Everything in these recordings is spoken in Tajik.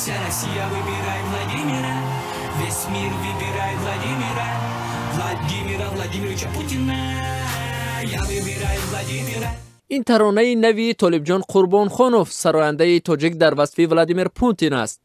Вся Россия выбирает Владимира, весь мир выбирает Владимира, Владимира Владимировича Путина. Я выбираю Владимира. Ин таронаи нави Толибҷон Қурбонхонов, сарояндаи тоҷик, дар васфи Владимир Путин аст.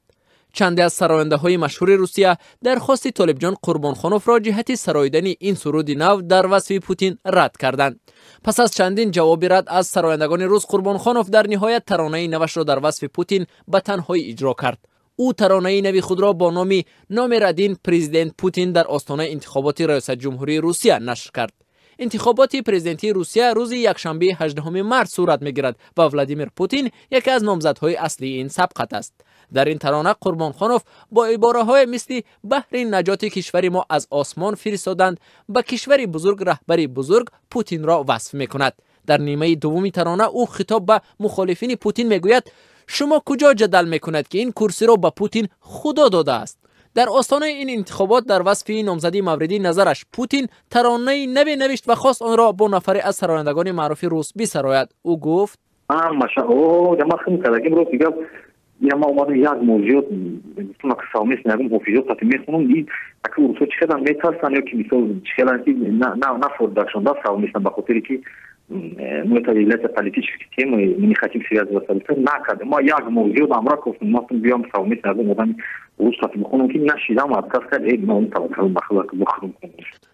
Чанде аз сарояндаҳои машҳури Русия дархости Толибҷон Қурбонхоновро ҷиҳати сароидани ин суруди нав дар васфи Путин рад карданд. Пас аз чандин ҷавоби рад аз сарояндагони рус, Қурбонхонов дар ниҳоят таронаи навашро дар васфи Путин ба танҳоӣ иҷро кард. Ӯ таронаи нави худро бо номи «Номер один президент Путин» дар остонаи интихоботи раёсатҷумҳурии Русия нашр кард. Интихоботи президентии Русия рӯзи якшанбеи 18 март сурат мегирад ва Владимир Путин яке аз номзадҳои аслии ин сабқат аст. Дар ин тарона Қурбонхонов бо ибораҳое мисли «Баҳри наҷоти кишвари мо аз осмон фиристоданд», «Ба кишвари бузург раҳбари бузург» Путинро васф мекунад. Дар нимаи дуввуми тарона ӯ хитоб ба мухолифини Путин мегӯяд: «Шумо куҷо ҷадал мекунед, ки ин курсиро ба Путин Худо додааст?» Дар остонаи ин интихобот дар васфи номзадии мавриди назараш Путин таронаи наве навишт ва хост онро бо нафаре аз сарояндагони маъруфи рус бисарояд. Ӯ гуфт: Ма омадам, як моҳ зиёд совместно ягон ҳофизот қати мехонам. Аки урусҳо чӣ қадар метарсанд ё ки мисол чӣ хеланд, ки нафордашон да совместно, ба хотире ки, ну, это является политической темой, мы не хотим связываться. Накардем. Ма як моҳ зиёд амра кофтам, мастам биём, совместно ягон одами урус қати бихонам, ки нашидам, отказ кард. Э, ман таваккал ба Худо, бихонам.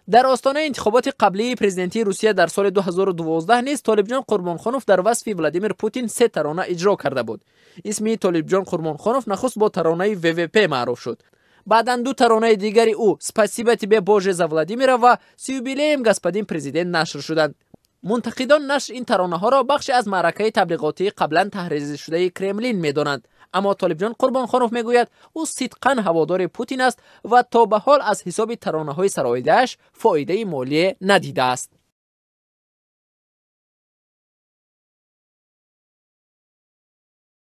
Дар остонаи интихоботи қаблии президентии Русия дар соли 2012 низ Толибҷон Қурбонхонов дар васфи Владимир Путин се тарона иҷро карда буд. Исми Толибҷон Қурбонхонов нахуст бо таронаи «ВВП» маъруф шуд. Баъдан ду таронаи дигари ӯ, «Спасибо тебе, Боже, за Владимира» ва «С юбилеем, господин президент», нашр шуданд. Мунтақидон нашр ин таронаҳоро бахше аз маъракаи таблиғотии қаблан таҳризшудаи Кремлин медонанд, аммо Толибҷон Қурбонхонов мегӯяд, ӯ сидқан ҳаводори Путин аст ва то ба ҳол аз ҳисоби таронаҳои сароидааш фоидаи молие надидааст.